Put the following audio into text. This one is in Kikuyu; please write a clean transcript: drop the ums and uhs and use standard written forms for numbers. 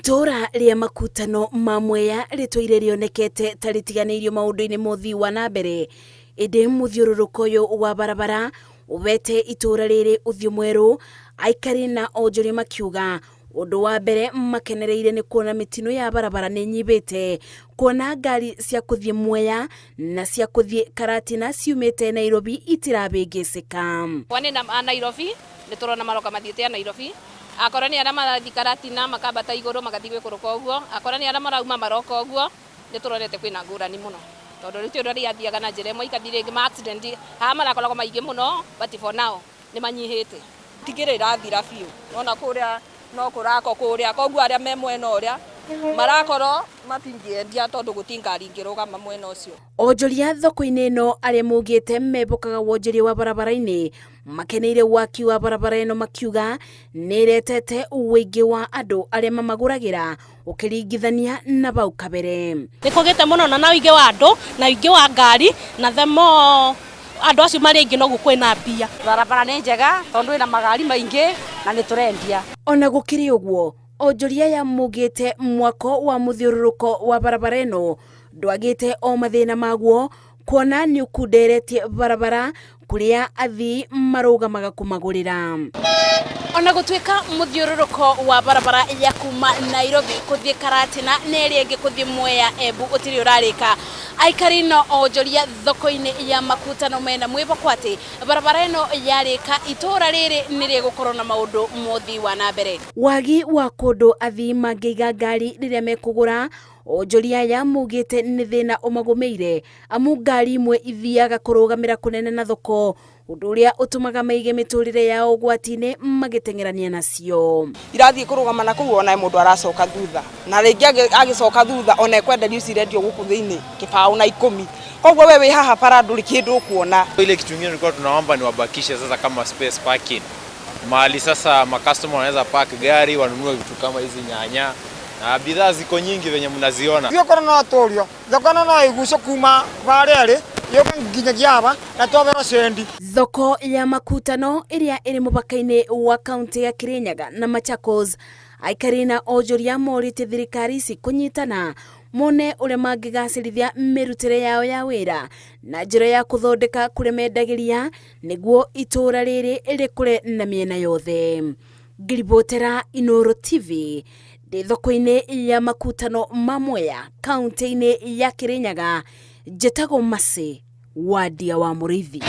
Itũũra rĩa Makutano ma Mwea rĩtũire rĩonekete ta rĩtiganĩirio maũndũ-inĩ ma ũthii wa na mbere, ĩndĩ mũthiũrũrũko ũyũ wa barabara ũhete itũũra rĩrĩ ũthiũ mwerũ, aikari na onjoria makiuga ũndũ wa mbere makenereire nĩ kuona mĩtino ya barabara nĩ ĩnyihĩte, kuona ngari cia kũthiĩ Mwea na cia kũthiĩ Karatina ciumĩte Nairobi itirabĩngĩcĩka. Kwa nĩ a Nairobi nĩ tũrona maroka mathiĩte a Nairobi Akorwo nĩ arĩa marathiĩ Karatina makambata igũrũ magathiĩ gũikũrũka ũguo, akorwo nĩ arĩa marauma maroka ũguo, nĩ tũronete kwĩna ngũrani mũno. Tondũ rĩu ti ũndũ arĩa athiaga na njĩra ĩmwe ikathiĩ rĩngĩ ma accident haha marakoragwo maingĩ mũno but for now nĩ manyihĩte. Tigĩrĩ ĩrathira biũ, nĩwona kũrĩa no kũrakwo kũrĩa, koguo arĩa me mwena ũrĩa marakorwo matingĩendia tondũ gũtirĩ ngari ingĩrũgama mwena ũcio. Onjoria thoko-inĩ ĩno arĩa maugĩte mebokaga wonjoria wa barabara-inĩ makeneire waki wa barabara ĩno makiuga nĩ ĩretete ũingĩ wa andũ arĩa mamagũragĩra ũkĩringithania na bau kabere. Nĩ kũgĩte mũno na ũingĩ wa andũ na ũingĩ wa ngari na the more andũ acio marĩ aingĩ noguo kwĩna mbia. Barabara nĩ njega tondũ ĩna magari maingĩ na nĩ tũrendia. Ona gũkĩrĩ ũguo, onjoria aya maugĩte mwako wa mũthiũrũrũko wa barabara ĩno ndwagĩte o mathĩna maguo kuona nĩ ũkunderetie barabara kũrĩa athii marũgamaga kũmagũrĩra. Ona gũtuĩka mũthiũrũrũko wa barabara ya kuma Nairobi kũthiĩ Karatina na ĩrĩa ĩngĩ kũthiĩ Mwea Embu ũtirĩ ũrarĩka, aikari na onjoria thoko-inĩ ya Makutano mena mwĩhoko atĩ barabara ĩno yarĩka itũũra rĩrĩ nĩ rĩgũkorwo na maũndũ ma ũthii wa na mbere. Wagi wa kũndũ athii mangĩiga ngari rĩrĩa mekũgũra Onjoria aya maugĩte nĩ thĩna ũmagũmĩire amu ngari imwe ithiaga kũrũgamĩra kũnene na thoko ũndũ ũrĩa ũtũmaga maige mĩtũrĩre yao ũgwati-inĩ magĩteng'erania nacio. Irathiĩ kũrũgama na kũu ona mũndũ aracoka thutha na rĩngĩ agĩcoka thutha ona ekwenderio ici irendio gũkũ thĩinĩ kĩbaũ na ikũmi koguo we wĩ haha bara ndũrĩ kĩndũ ũkuona. Ile kitu ingine tulikuwa tunaomba ni wabakishe sasa kama space parking mahali sasa makastoma wanaweza park gari wanunue vitu kama hizi nyanya na bidhaa ziko nyingi venye mnaziona. Okorwo no tũrio thoko ĩno no ĩgucio kuma harĩa ĩrĩ yũke nginyagia aba na twetherwo cendi. Thoko ya Makutano ĩrĩa ĩrĩ mũbaka-inĩ wa kaunti ya Kirinyaga na Machakos, aikari na onjoria morĩtie thirikari ici kũnyitana mone ũrĩa mangĩgacĩrithia mĩrutĩre yao ya wĩra na njĩra ya kũthondeka kũrĩa mendagĩria nĩguo itũũra rĩrĩ rĩkũre na mĩena yothe. Ngĩribotera Inooro TV ndĩ thoko-inĩ ya Makutano ma Mwea kaunti-inĩ ya Kirinyaga, njĩtagwo Mercy Wandia wa Mũrĩithi.